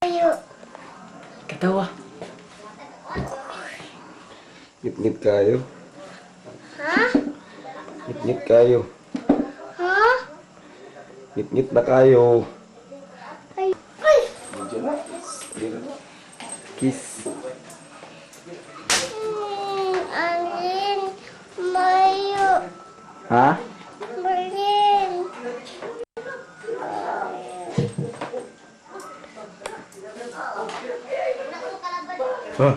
Ayo. Katawa. Ngit-ngit kayo. Ha? Ngit-ngit kayo. Ha? Ngit-ngit na kayo. Ay. Ay. Diyan na. Diyan na. Kiss. Alin. Mayo. Ha? Malin. Ha?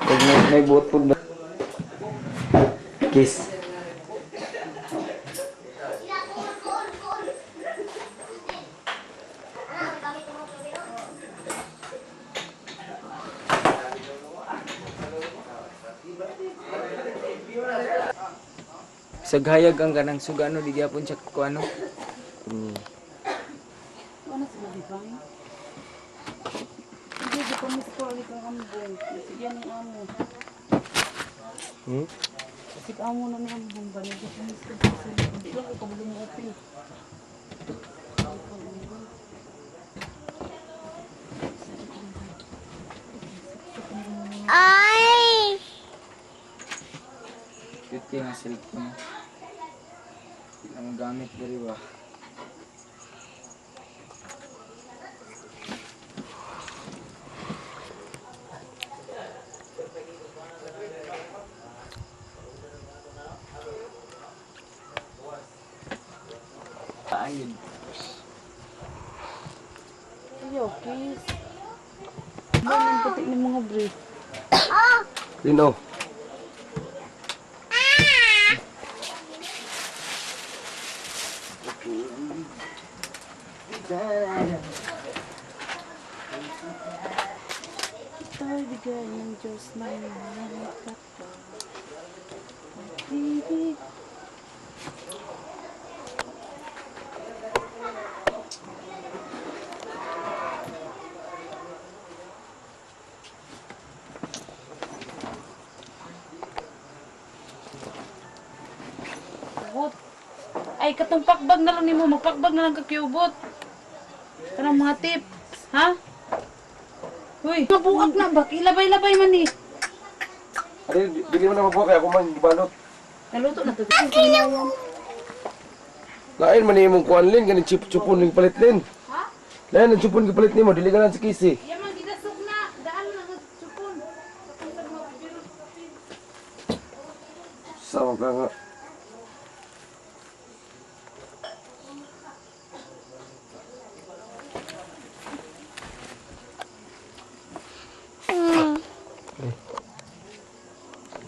Pag may buot po ba? Kiss. Saghayag ang kanang sugano di gyapon siya kuano. Ano sa mga bang? Hindi, di ko miss ko ulit ang ambong. Sige, ang amo. Hmm? Sige, amo na ni ambong ba? Hindi ko miss ko kasi hindi lang ko kabulong mo open. Ay. Cute kay nga cellphone. Di na magamit diri ba. Ayun. Ayaw, kiss. Ba, ang puti ni mga brief. Lino. Ito ay bigay ng Diyos na mga Pag-ibig. Kubot. Ay, katong pakbag na lang nimo, magpakbag na lang ka kiyubot. Kanang mga tips, ha? Uy, mabuak na ba? Ilabay-labay man eh. Ay, dili mo na mabuha kaya ako man gibalot. Naluto na to. Lain man imong kuan lin ganing chip-chupon ning palit lin. Ha? Lain ang chupon gipalit nimo dili ka lang si Kisi. Yaman, gidasok na. Daan na ng supon. Sama ka nga.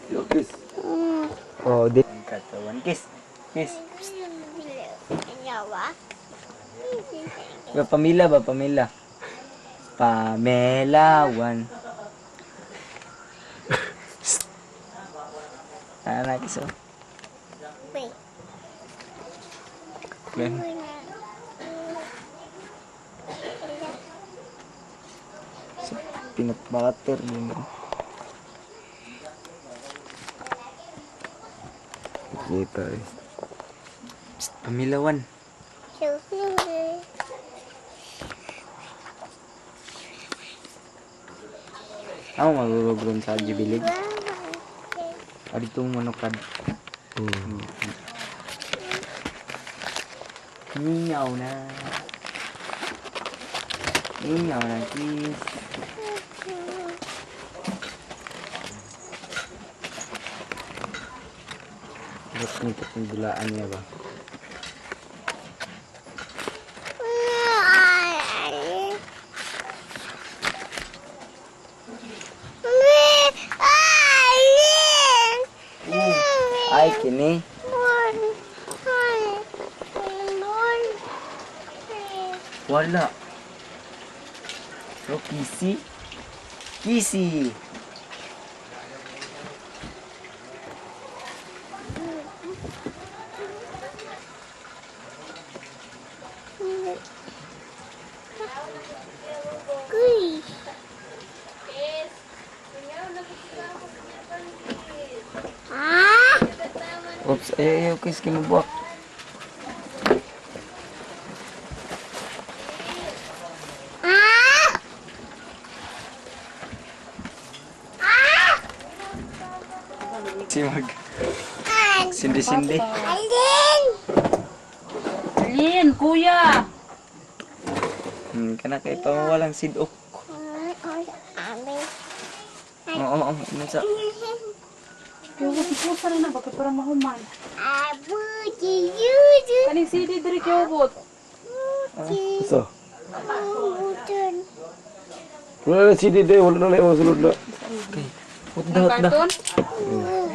Yo, kiss. Oh, di. Katawan. Kiss. Kiss. Yawa. Ba, Pamela ba? Pamela. Pamela one. Ano kiss oh. Wait. Ben. Sa peanut butter din. Ngita eh. Psst, Pamela one. Ako magurog ron sa Jubilee. Adito manukad. Mingaw na. Mingaw na, kiss. Ba't nito kung dulaan niya ba? Ay, kini. Wala. Pero kisi? Kisi! Ah! Oops, ayaw, ayaw, kiss, kimabuak. Ah! Ah! Si mag... Sindi-sindi. Alin! Alin, kuya. Kana kay pamawalang sidok. Ay, ami. Oo, oo, oo, ano sa... Kyubot, ipusa na na bakit para mahuman. Abuti yudu. Kaning CD diri kyubot. Buti. So, Butun. wala na CD day, wala na na yung sulod na. Okay. Hot da, hot da. Karton?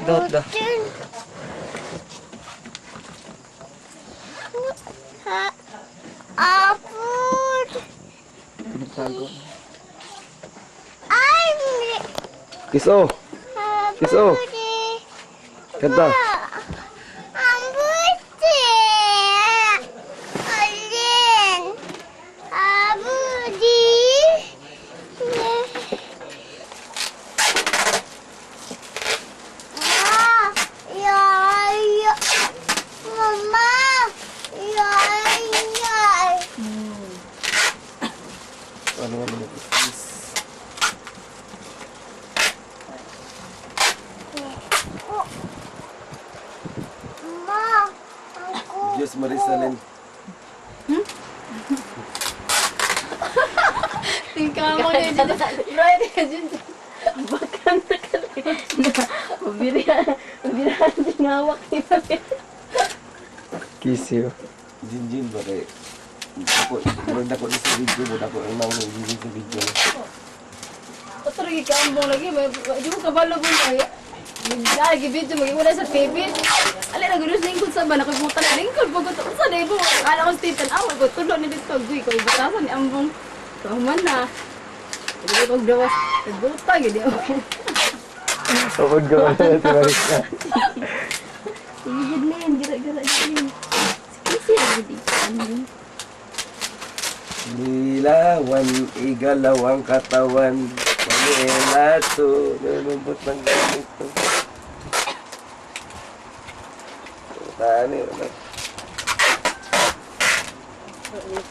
Da, hot da. Butun. Ha. Aput. Pinagtago. Ay, Kiss oh. Kiss oh. abuti. Kanta. Abuti. Alin. Abuti. Ma. Ya, ya. Mama. Ya, ya. Ano ano mo? Oh. Ma. Ako. Diyos Marisalem. Tingka mo na yun. Right, yun. Baka na ka Mabirihan din hawak ni Mami. Kiss you. Jinjin ba kay? Ako, murag dako ni sa video mo dako ang naong jinjin sa video. Otro lagi kaambong lagi. Di mo kabalo mo na. Lagi video mag wala sa TV. Ali na gurus lingkod sa ba nakabutan na lingkod pagod unsa na ibo. Akala ko Stephen aw ko tulo ni dito guy ko ibutasan ni ambong. Tuman na. Hindi ko gawas. Buta gid ako. Kapag gawa na si Marisa. Sige gid na yan, gira-gira gid. Sige siya gid. Ano? Nilawan, igalawang katawan. Manila to, nalubot ng ganito. Tani, wala.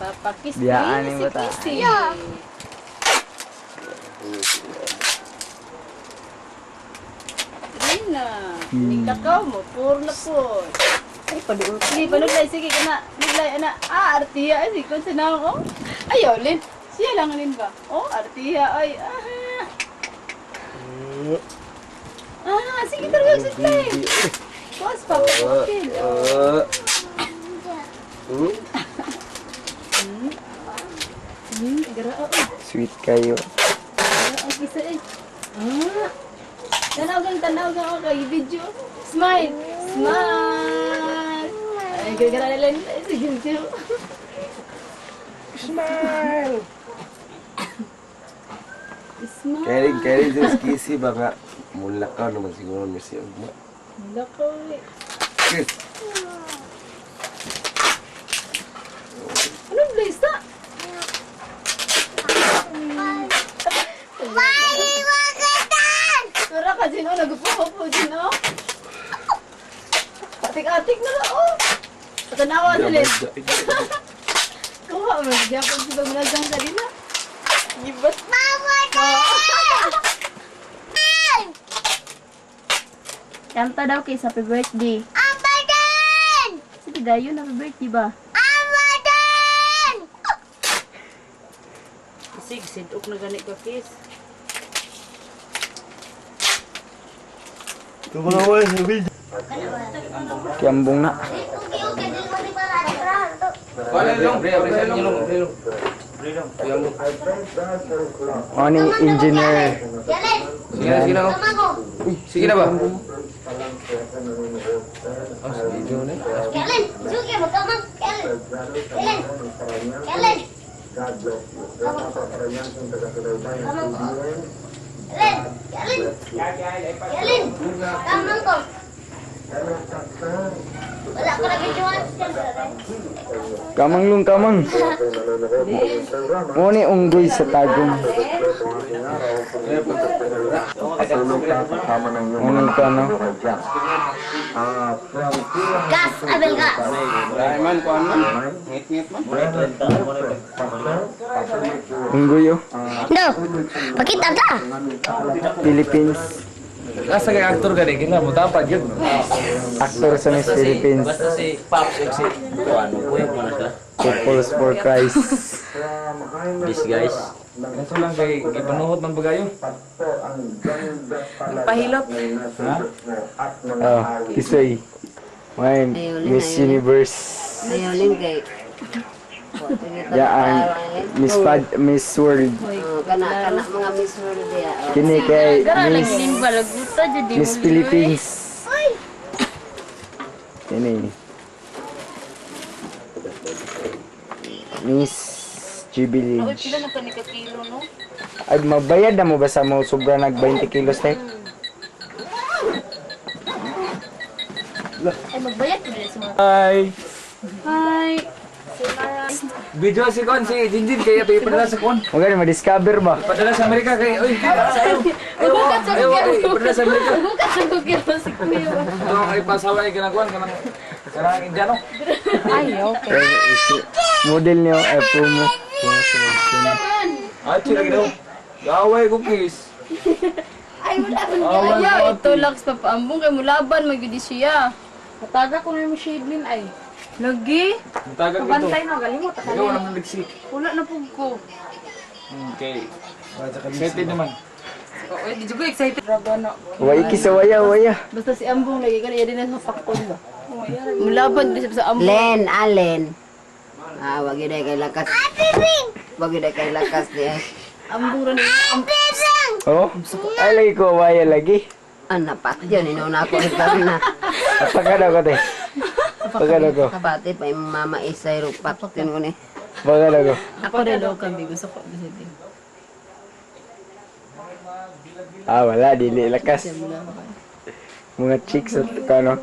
Papakis. Biyaan ni bata. Yeah. Rina, hmm. Mo, puro na po. Ay, paduot. Sige, panuglay, sige ka na. Nuglay, ana. Ah, artiya. Ay, sige, kung sinaw ko. Ayaw, Lin. Siya lang, Lin ba? Oh, artiya. Ay, ah. Ah, sige, talaga, sige. Kuwas pa, papakil. Ah. Hmm? Gara, oh. Sweet kayo. Ang isa eh. Ah. Tanaw kang tanaw kang okay, video. Smile. Smile. Ay, gagara na lang. Ay, sige, sige. Smile! Smile. Kailing, kailing sa kisi baka mulakaw naman siguro ni si Ugma. Lako eh. Kiss! Anong place na? Maliwagatan! Tura ka din, oh. Nagpupo din, oh. Atik-atik na lang, oh. Patanawa sila. eh. Kuha mo. Diyan ko sila mulagang kanina. Gibat. Mama! Kanta daw kay happy birthday. Abadan! Sige dayon, happy birthday ba? Abadan! Sige, sidok na gani ka kiss. Kiambong na. Ano ni engineer? Sige na, sige na. Sige na ba? Kellen, sige, magkamang. Kellen, Kellen, Kellen. Kamang ko. Kellen, Kellen, Kellen, kamang ko. Wala ko na videoan. Kamang lung kamang. Mo ni unggoy sa tagong. Unang ka, no? Gas, Abel gas. Dai man kuan man. Ngit-ngit man. Unggoy, oh. No. Pakita ta. Philippines. Asa kay actor gani kina mo dapat gyud. Actor sa Miss Philippines. Basta si Pops ug si Kuan, kuyog mo na sila. Couples for Christ. This guys. Kaso lang kay gipanuhot man bagayo. Pahilot. Ha? Oh, Kisoy. Ngayon, Miss Universe. Ayolin kay Yaan, Miss Pad, Miss World. Oh, kana kana mga Miss World diya. Oh. Kini kay Gara Miss lagi ning balaguta jud di Miss mo. Philippines. Kini. Miss Uy, Jubilage. pila na ka ni ka kilo, no? Ay, magbayad na mo ba sa mo sobra nag 20 kilos te? Ay magbayad ko dili sa mga. Hi. Hi. Video si Kon si Jinjin kay ato ipadala sa Kon. Magani ma-discover ba? Ipadala sa Amerika kay oy. Ayo. Ayo, ipadala sa Amerika. Bukas ang kukiro si Kuya. Ito ang ipasawa ay ginaguan kanang kanang Indiano. Ay, okay. Model niyo ay promo. Ay, chila gid. Gaway ko kiss. Ay, wala man Ayaw, ito laks papaambong kay mulaban magyud siya. Pataga ko na yung shade ay. Lagi. Mutaga ko ito. Pabantay na galimot. Ikaw wala nang liksi. Wala na pug ko. Okay. Excited naman. Oy, di ko excited. Raga na. Way kisa waya waya. Basta si Ambong lagi kani din sa pakon ba. Mulaban di siya sa Ambong. Len, Allen. Ah, wag yun ay kay lakas. Wag yun ay kay lakas diya. Ambong ra ni Oh, ay lagi ko waya lagi. Ah, napatyon inuna ako ikaw na. Pagkano ko te? Pagkano ko? Kabati pa yung mama isay rupat ko ni. Pagkano ko? Ako rin daw kami gusto ko bisig. Ah, wala dili lakas. Mga chicks at kano.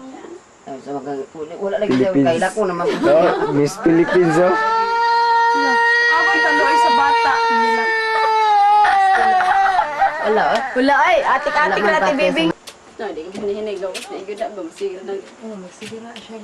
Sa mga wala lagi daw Philippines. kay lako naman. Oh, Miss Philippines oh. Ako'y taloy sa bata. Nila. Wala eh. Wala ay, atik-atik Wala man na ati pati baby. No, di ko hinihinig gawas na igud na ba masigil na. Oh, magsigira siya.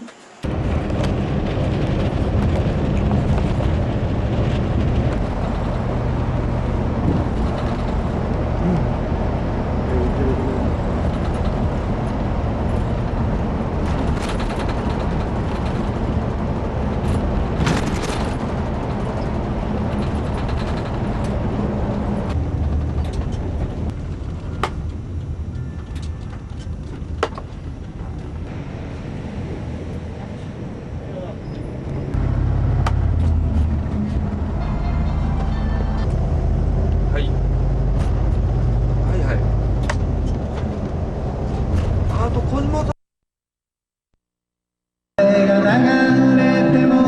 はいはいはいあと小島流れても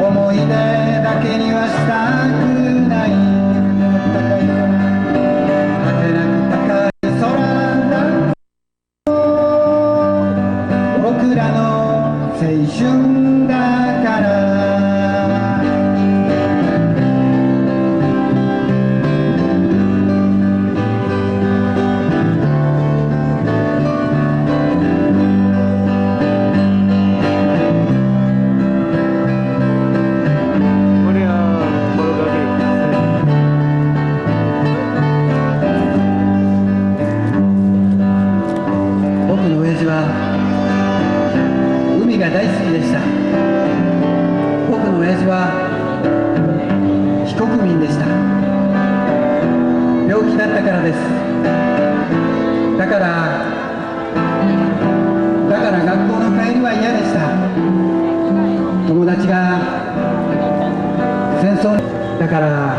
思い出だけにはしたくない果てなく高い空だ僕らの青春だから。僕の親父は海が大好きでした。僕の親父は非国民でした。病気だったからです。だから学校の帰りは嫌でした。友達が戦争だから、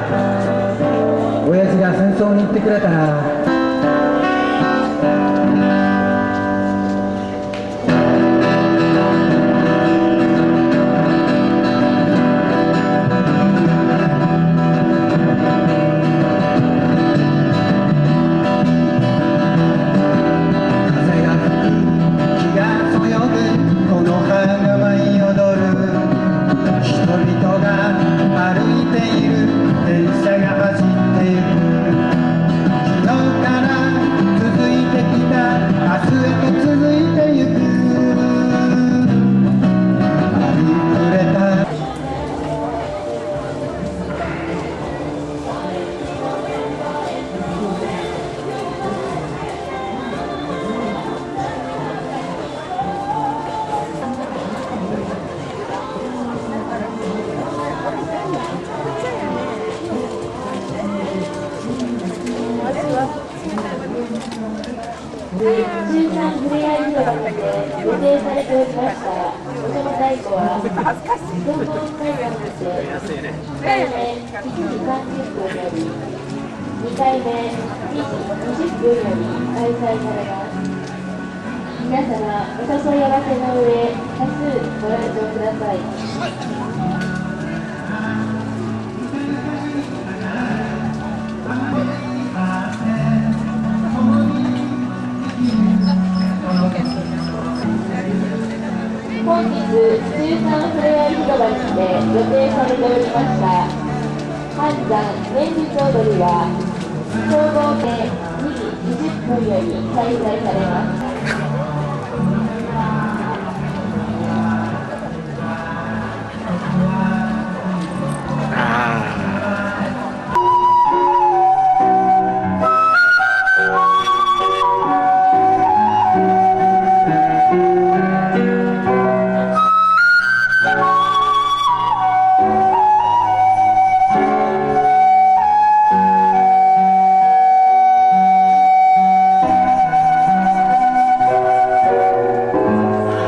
親父が戦争に行ってくれたら。風が吹く、気がそよぐ、この葉が舞い踊る。人々が歩いている、電車が走ってゆく。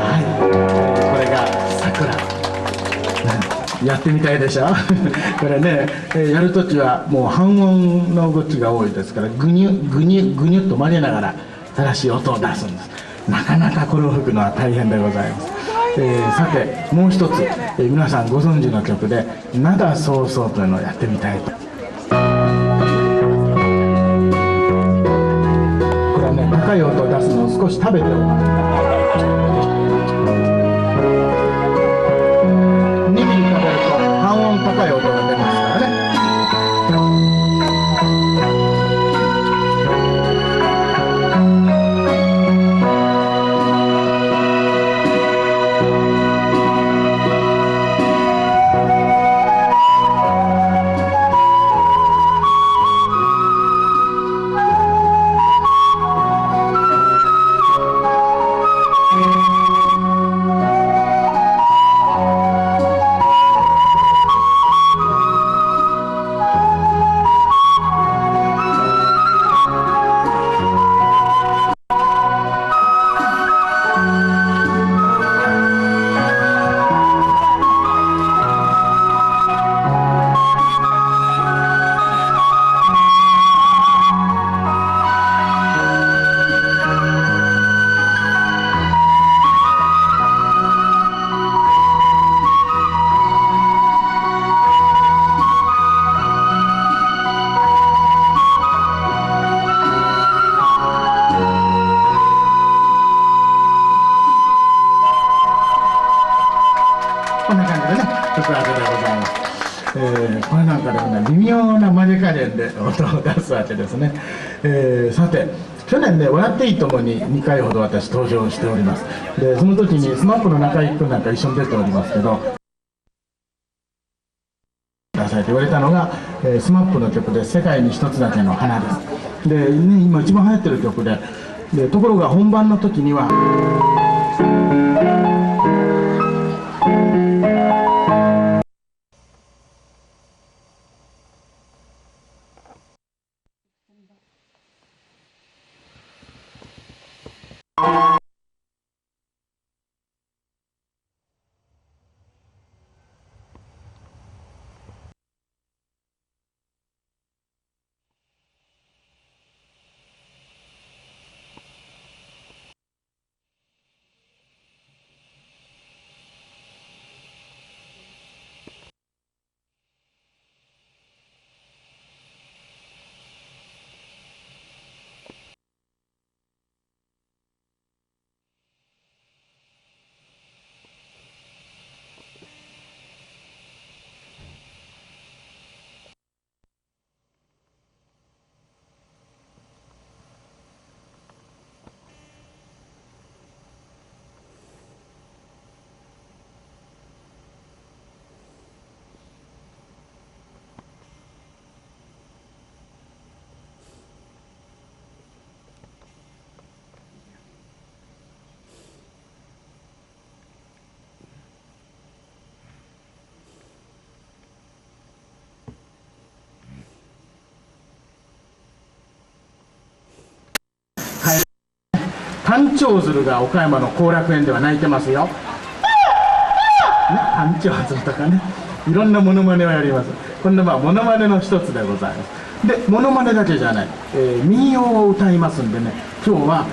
はい、これが桜。やってみたいでしょ。これね、やるときはもう半音の動きが多いですから、ぐにゅぐにゅぐにゅっと曲げながら正しい音を出すんです。なかなかこれを吹くのは大変でございます。さて、もう一つ、皆さんご存知の曲で「灘そうそう」というのをやってみたいと。これはね、高い音を出すのを少し食べておく。2ミリ食べると半音高い音が出ますからね。こんな感じでね、曲わけでございます。これなんかでもね、微妙な曲げ加減で音を出すわけですね。さて、去年ね、笑っていいともに2回ほど私登場しております。で、その時に SMAP の中居君なんか一緒に出ておりますけど、くださいと言われたのが、SMAP の曲で「世界に一つだけの花」です。で、ね、今一番流行ってる曲で、で、ところが本番の時には、丹頂鶴が岡山の後楽園では鳴いてますよ。ね、丹頂鶴とかね、いろんなモノマネをやります。こんなまあモノマネの一つでございます。で、モノマネだけじゃない、民謡を歌いますんでね、今日は、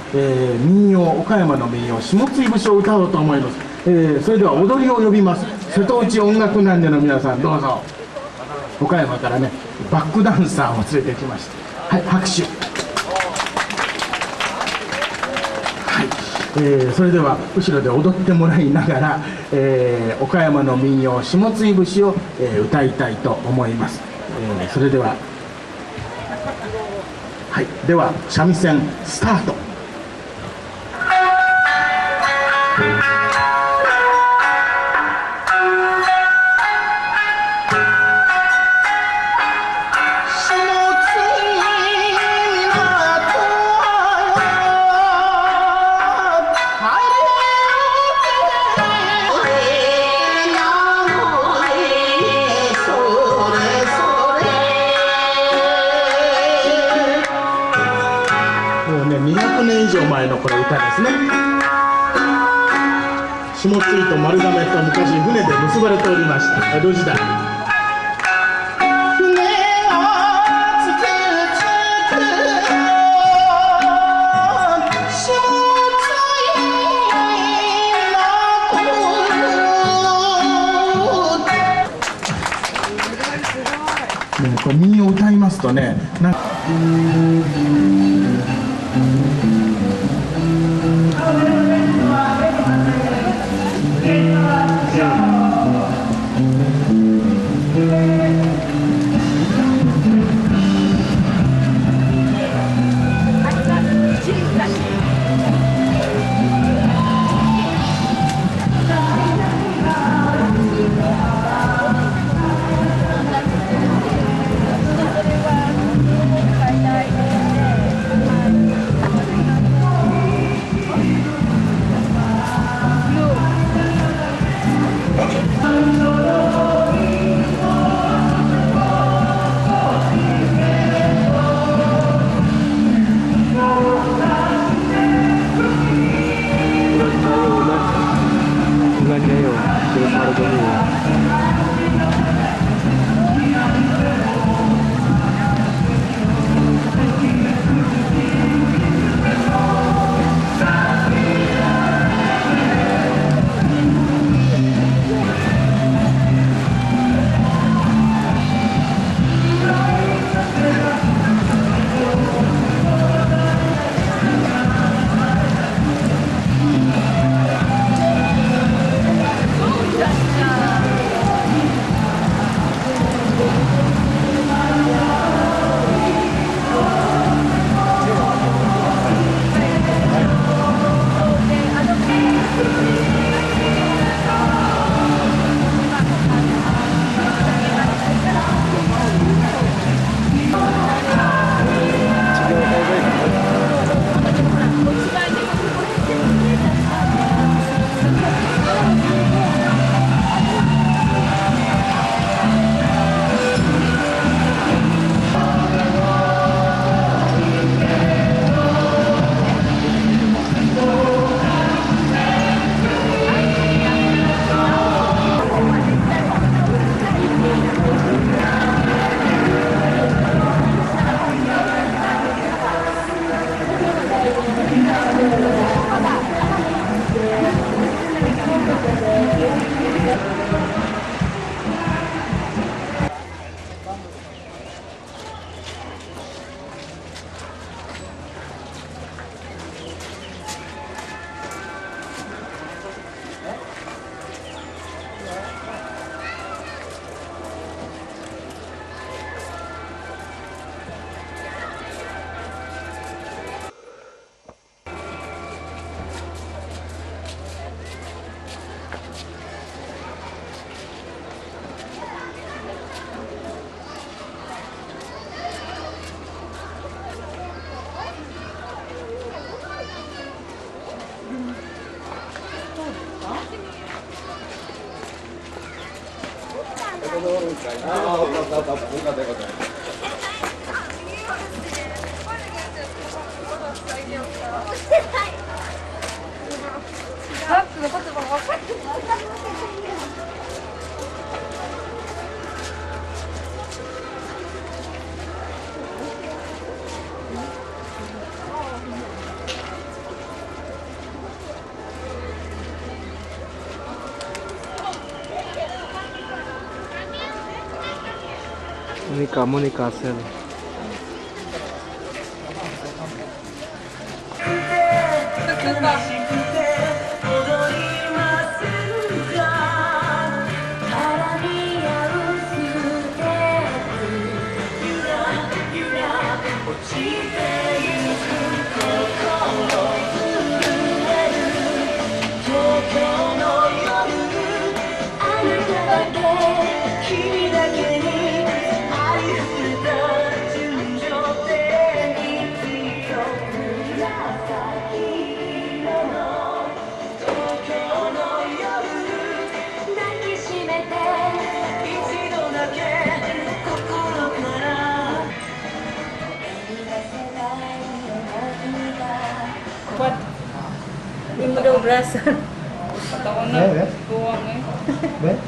民謡、岡山の民謡、下津井節を歌おうと思います。それでは踊りを呼びます。瀬戸内音楽なんでの皆さん、どうぞ。岡山からね、バックダンサーを連れてきました。はい、拍手。はい、それでは後ろで踊ってもらいながら、岡山の民謡下津井節を、歌いたいと思います。それでは、はい、では三味線スタート。もうね、200年以上前のこれ歌ですね。下津井と丸亀と昔船で結ばれておりました、江戸時代。船をつくつく下津井のでもこれ民謡を歌いますとね、なんかUlan tayo, ulan. Ulan kayo. Sila sa Maragani. Sigaw tayo ba? してない。Monica, Monica Castle. Hindi mo daw brasan. Patawa na. Kuwang eh.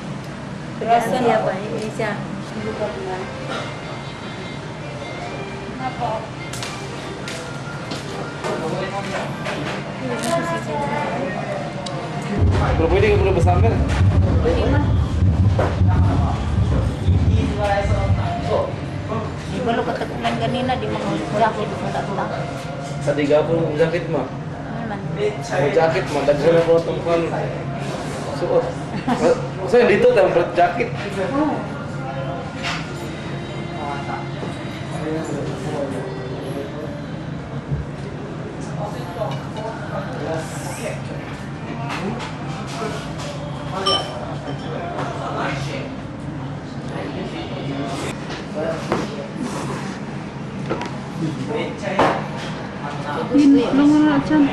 Brasan siya ba? Hindi siya. Lubog na. Napo. Pero pwede ka pala ba summer? Di ba lukat ulan ganina, di mo jacket mo tata. Sa diga po ng jacket mo. Ano man? Ang jacket mo, daghan na po itong kwan. Suot. Kasi dito tayo, jacket. Lungo na dyan.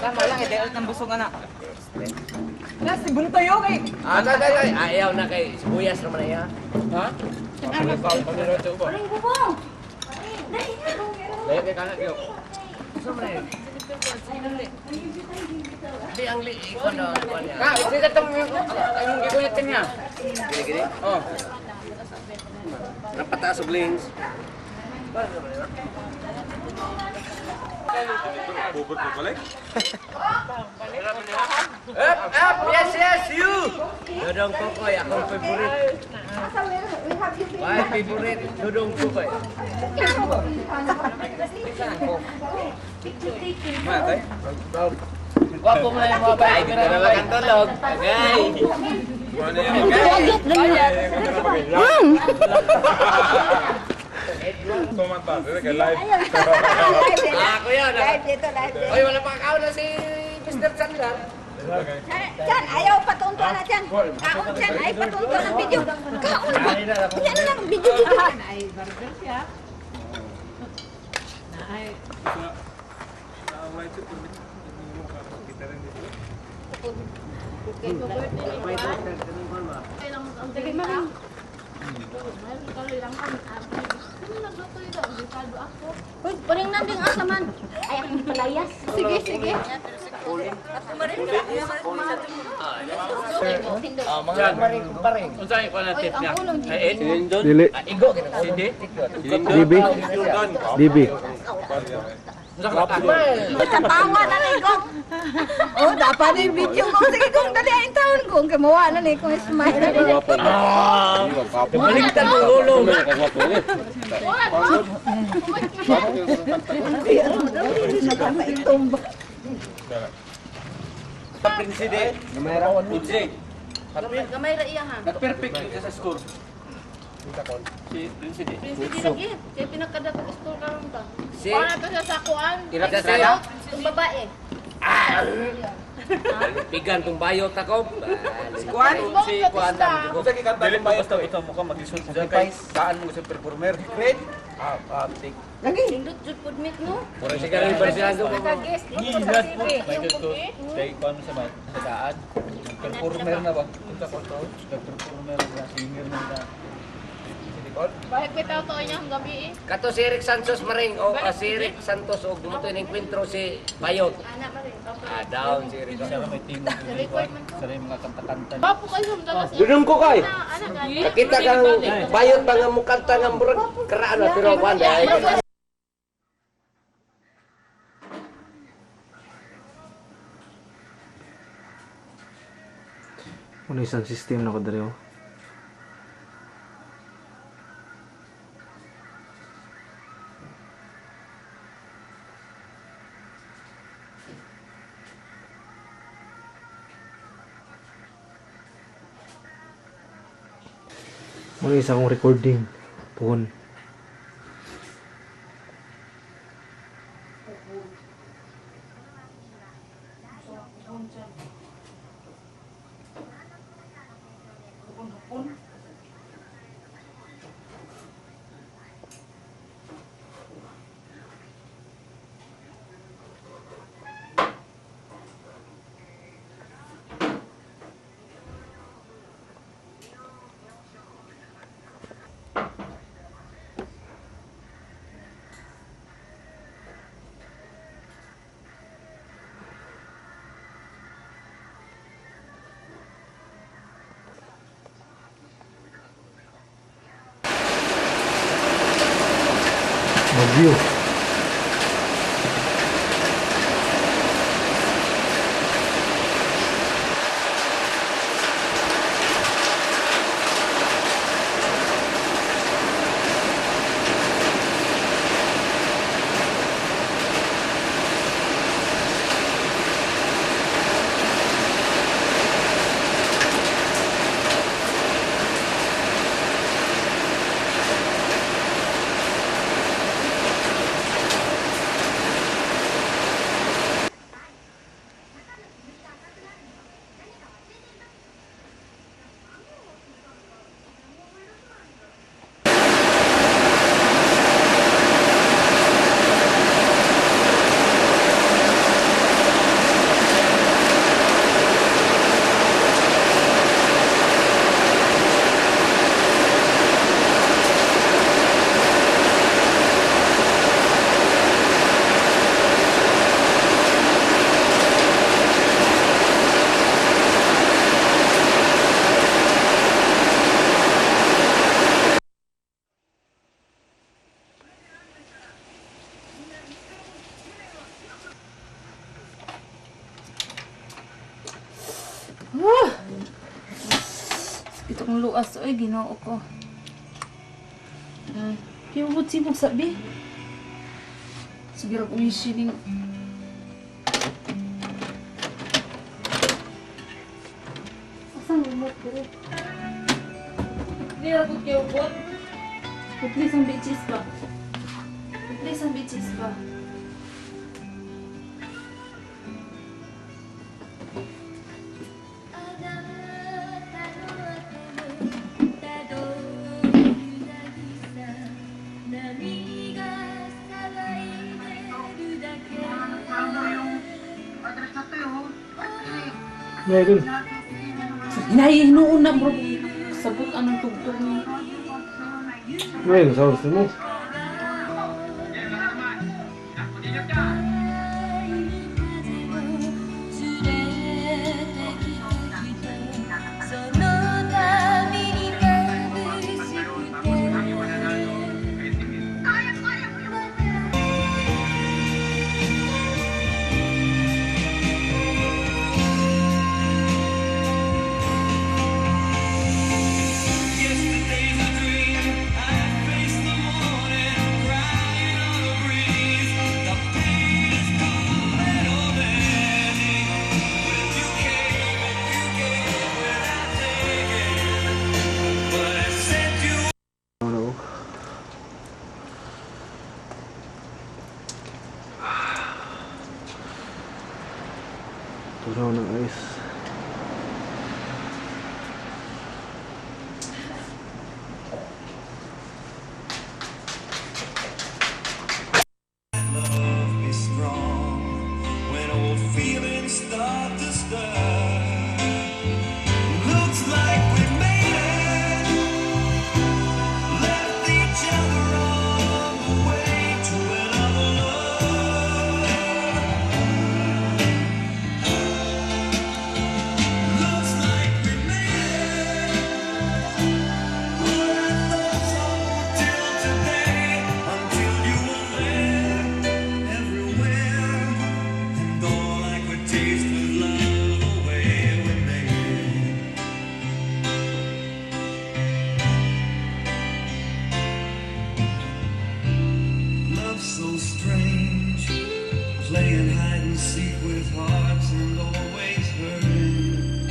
Tama lang, eh, ng busog ana. Nas, buntayo kay. Ah, kay kay ayaw na kay sibuyas naman iya. Ha? Paring bubong. Layo kay kanak yo. Di ang li ko na Ka, sila tong imong giguyot kanya. Gini gini. Oh. Napataas og lens. Up, up, yes, yes, you. Dodong Kokoy, akong favorite. My favorite, Dodong Kokoy. Gwapo mo na yung mga Ay, dito na lang ang tulog. Okay. Ah, kuya. Live dito, live dito. Oy, wala pa kakaon na si Mr. Chandler. Chan, ayaw patunto na Chan. Kaon Chan, ay patunto ng video. Kaon ba? Yan na lang video video. Ay, barber siya. Ay. Uy, paring nanding asa man. Ay, akong palayas. Sige, sige. Mga maring kumparing. Unsa ay kuan tip niya? Ay, Dili. Igo gina. Sindi? DB. DB. Unsa ka Katawa na ni Gong. Oh, dapat yung video ko. Sige, Gong, dali ay taon Gong. Kamawa na ni Gong smile. Baliktad ang ulo. Presidente. Unse. Gamay ra iya ha. Nag-perfect yun siya sa score. Si Presidente. Prince lagi. Kay pinakadako school karon ba. Si Kuan to siya sa kuan. Ira sa Itong babae. Pigan tong bayot ako. Si Kuan? Si Kuan. Unsa kay kanta ng basta ito mo ka maglisod sa kay saan mo sa performer. Red? Ah, ah, tik. Lindot jud pud mit no. Puro siya rin presidente. Nakaguest dito sa TV. Michael to. Kay kuan mo sa may sa daan. Performer na ba? Unsa ko to? Performer na singer na ba? Bahit bitaw to niya ang gabi eh. Kato si Eric Santos Maring o si Eric Santos og gumato ning kwentro si Bayot. Ana pa rin. Ah, down si Eric. Siya may team Record man to. Sa mga kanta-kanta. Papo kayo sumdala sa Dudong ko kay. Ana gani. Nakita kang bayot ba nga mukanta nga murag karaan na pero kuan dai. Ano isang system na ko diri oh. Muna isa akong recording. Phone. Bagyo. Itong luas, oy, Ginoo ko. Kiyubot sibog sabi. Siguro kung isining. Asan remote dire? Hindi ako kiyubot. Please ang bitches ba? Please ang bitches ba? Ngayon. Hinahihinuon na bro. Sabot anong tugtog ni. Ngayon, sa gusto mo. Yesterday's a dream. I face the morning, crying on a breeze. The pain is gone and already. When you came and you gave without taking, but I sent you. Ano? Turaw ng ice. Love be strong when old feelings start to stir. Looks like we made it, left each other on the way to another love. Looks like we made it. But I thought so till today, until you were there everywhere, and all I could taste was love the way we made it. Love's so strange, playing hide and seek with hearts and always hurting.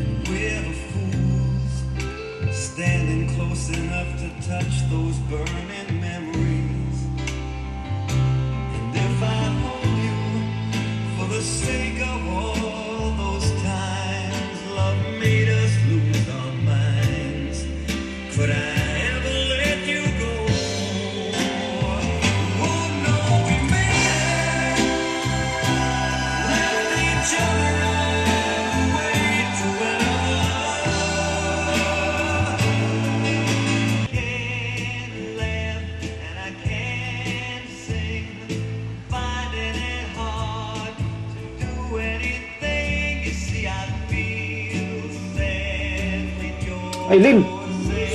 And we're the fools, standing close enough to touch those burning memories. And if I hold you for the sake of all those times love made us lose our minds, could I ever let you go? Oh no, we made it. Left each other on the way to another love. Can't laugh and I can't sing. Finding it hard to do anything. You see, I feel sad when you're Ay, Lin!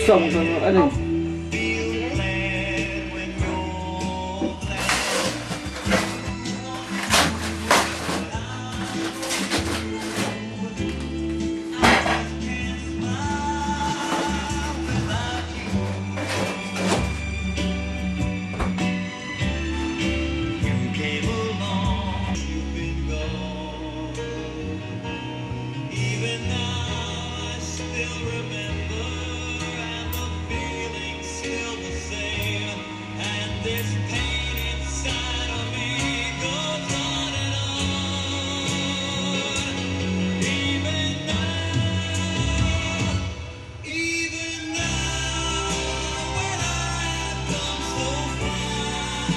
Sa ano? Feel glad when you're glad. You came along, you've been gone. Even now, I still remember, and the feeling's still the same. And this pain inside of me goes on and on. Even now, even now, when I've come so far.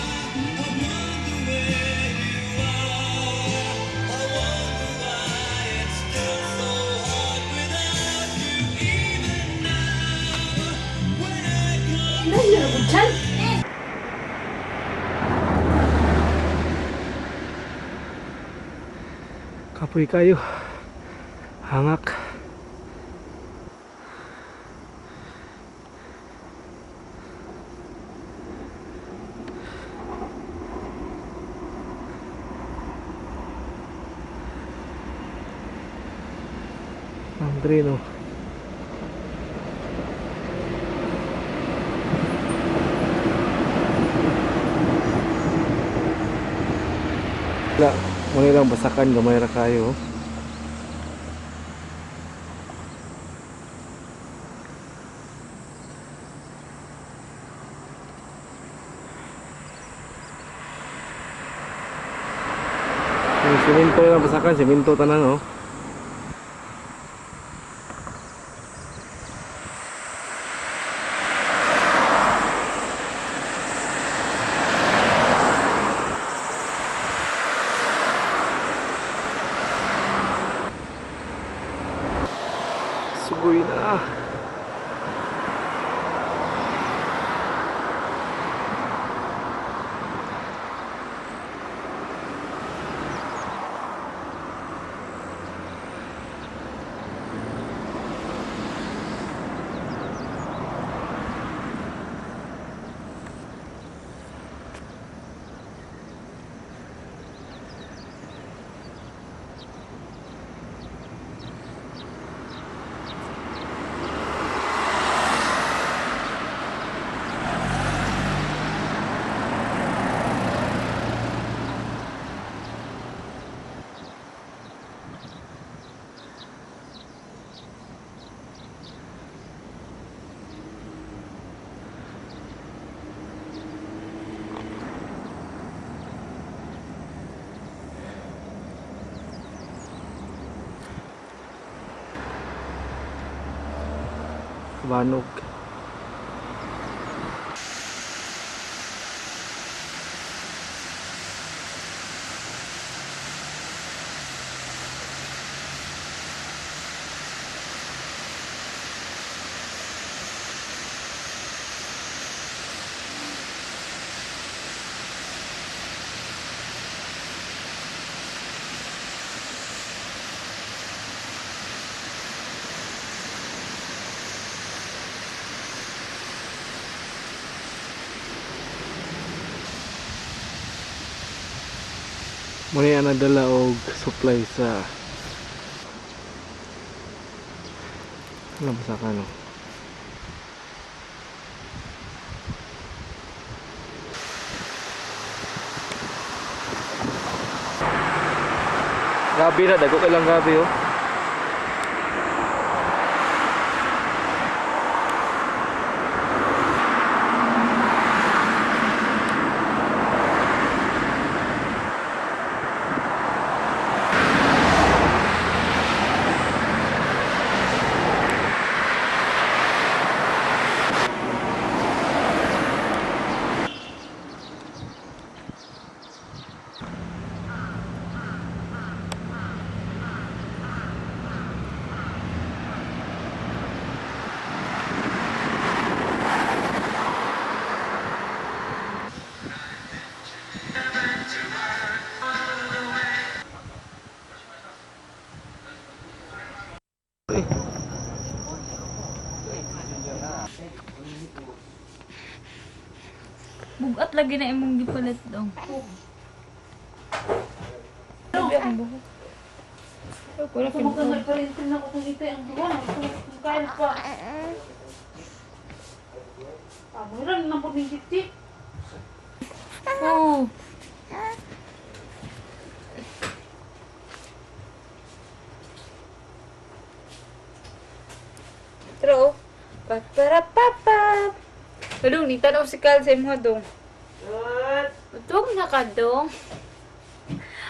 I wonder where you are. I wonder why it's still so hard without you. Even now, when I come. Chan! Kapoy kayo. Hangak. Ang treno. Wala, muna lang basakan gamay ra kayo. Oh. Yung simento lang basakan, simento tanan oh. Sugoy na. Banog. Muna yung nagdala og supply sa alam sa kano. Gabi na, dago ka lang gabi oh. Bugat lagi na imong gipalit dong. Tumukan pa rin na ko kung ito ang duwa. Kain pa. Pamuran nang po ni Chichi. Oo. Tro. Paparapapap. Dong, ni tanaw si Kyle sa imong dong. Matug na ka dong.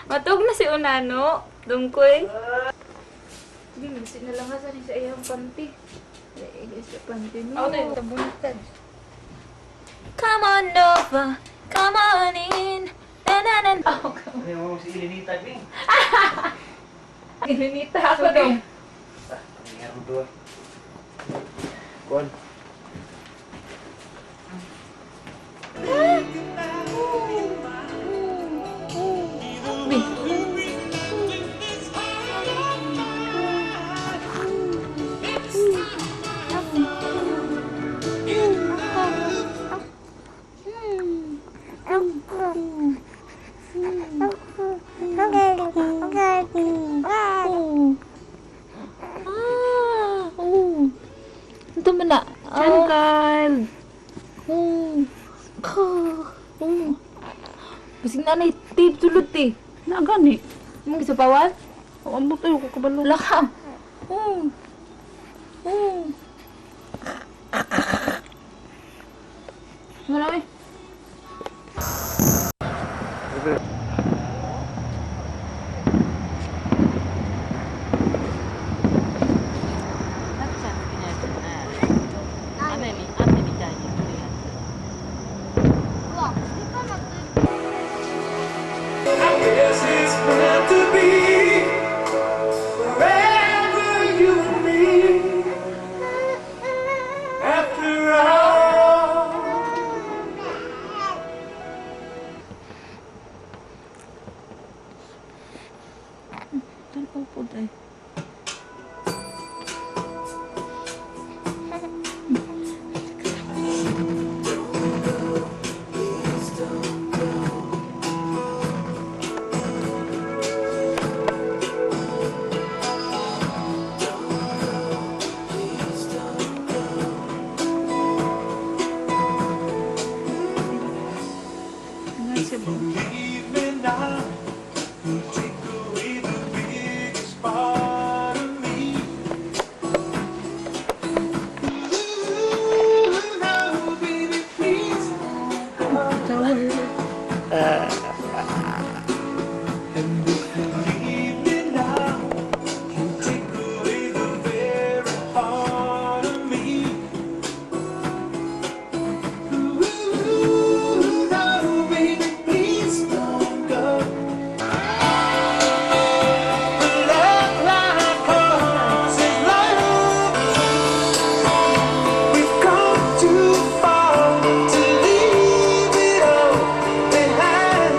Matug na si Unano. Dong koy. Sige, bisi na lang sa ni sa iyang panty. Sa panty Ako na yung tabunutan. Come on over, come on in. Na na na. Oh, Ilinita ako dong. Kuan. Nanay, tape sulod te. Na gani. Mong gisupawan? O ambot ayo ko kabalo. Wala ka. Oh. Oh. Wala eh. Guess it's meant to be forever, you and me. After all. Tan-aw pod ay. Leave me now, you take away the biggest part of me. Ooh, no, baby, please. And if you leave me now, you take away the very heart of me. Ooh, no, baby, please don't go. Love like ours is love. We've come too far to leave it all behind.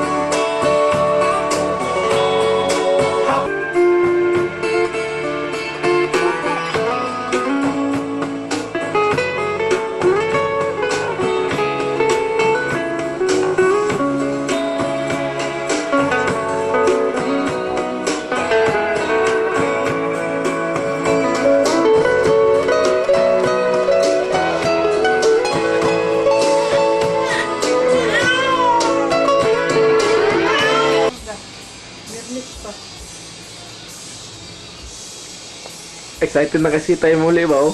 Excited na kasi tayo muli ba oh?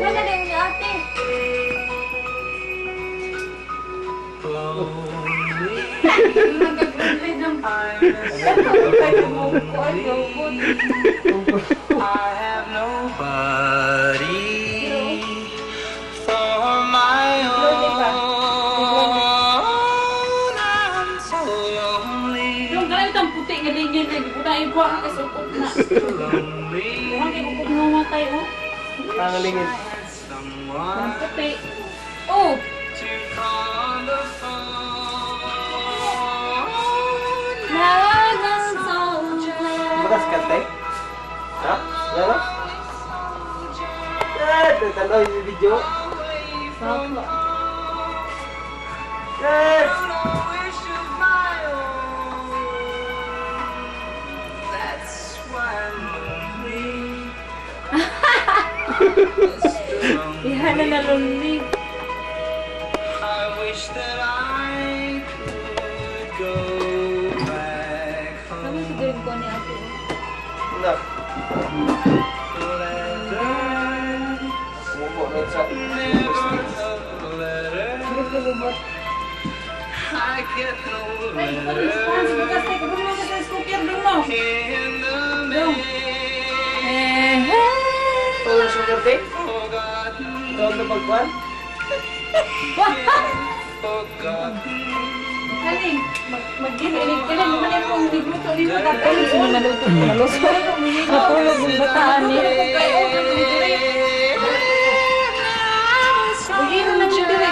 Wala na yung ate. I have nobody for my own. I'm so lonely, Yung kanang itong puti nga lingin na gibuta yung kuha ka kasukot na. lonely. Kuha kay kukog nga matay oh. Ang lingin. Someone Puti. Oh. to call the phone. Bagas ka, te? Ha? Lalo? Eh, tanaw yung video. Eh! Wish of my own. That's why I'm lonely. Ihana na lonely. I wish that I could go back Kami home. siguro ko ni ate. Na. Letter, Sumubo na sa never a letter. I get no Ay, letter bukas tayo. Kapag mo sa cooker dong mo. in the mail. Eh, Ito yung sugar, te? Forgotten, Ito ang pagkuhan? forgotten. Kaling, mag-ginilig ka lang. Muna pong nigluto ni mo. Tatulog mo naluto. Naluto. Matulog yung bataan ni.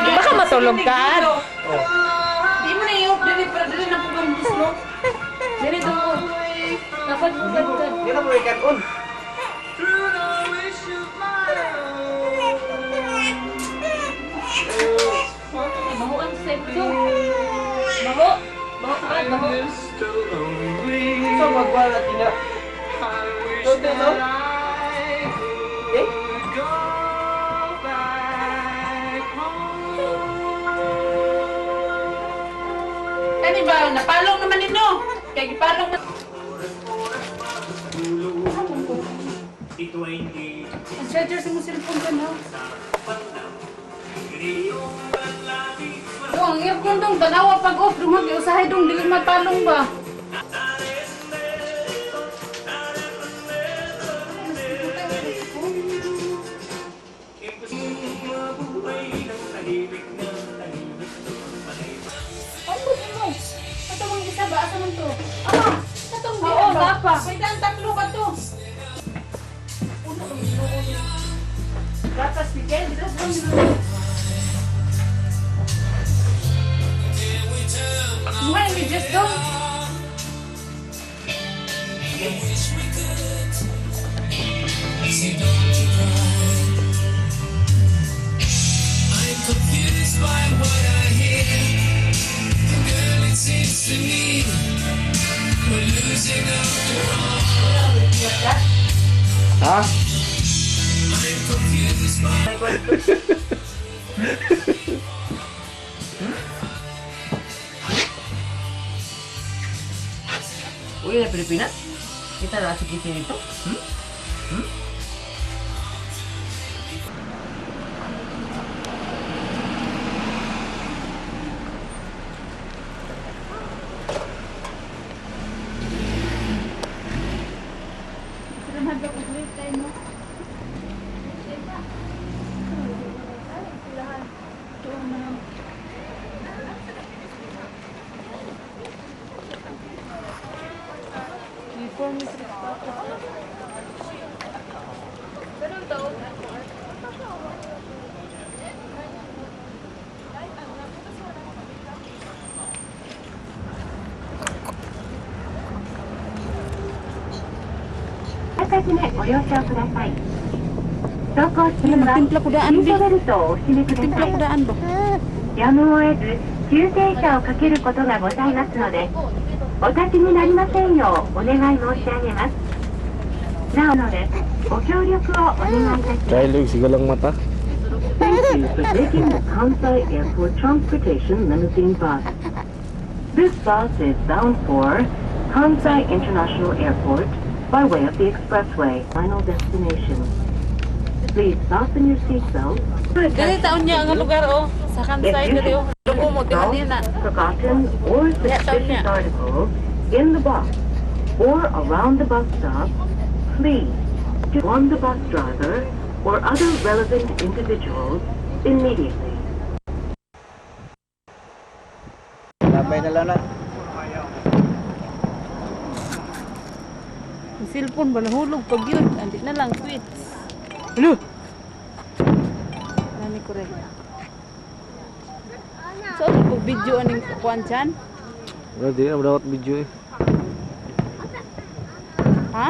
Baka matulog ka. Di mo na i-off dili para dili na po kang buslo. Dili do. Dapat mo bantad. Hindi na mo ikaon. Through the wish of my own. Bahuan sa ito. Baho. Baho ka, baho. Mr. Lonely. So magwala tina. I wish Don't they that know? I could go back home. Kani ba, napalong naman nino. Kaya gipalong na. Ito ay hindi Ang charger sa mong cellphone ka no? Oh, ang aircon dong, tanawa pag off, dumag, usahay dong, dili mapalong ba? Ay, mo. Katong ang isa ba? Asa man to? Ah, katong Oo, napa. May ang tatlo ka to. Gatas, Miguel. Gatas, Miguel. Muha ni just dong. Ha? Uy, na Pilipinas? Kita na si Kitty nito? Hmm? Hmm? Magtimpla ko daan di. Magtimpla ko daan ba? やむを得ず急停車をかけることがございますのでお立ちになりませんようお願い申し上げますなおのでご協力をお願いいたします Dahil yung sigalang mata. Thank you for taking the Kansai Airport Transportation Limousine Bus. This bus is bound for Kansai International Airport by way of the expressway. Final destination. Please fasten your seatbelt. Dili taon niya ang lugar oh. Sa Kansai dili oh. Lugo mo tingnan na. Forgotten or suspicious articles in the bus or around the bus stop, please warn the bus driver or other relevant individuals immediately. Labay na lang na. Ang cellphone ba nahulog pag yun? Andi na lang tweets. Ano? Nani ko rin. So, ano po video aning kuan dyan? Wala, di na dapat video eh. Ha?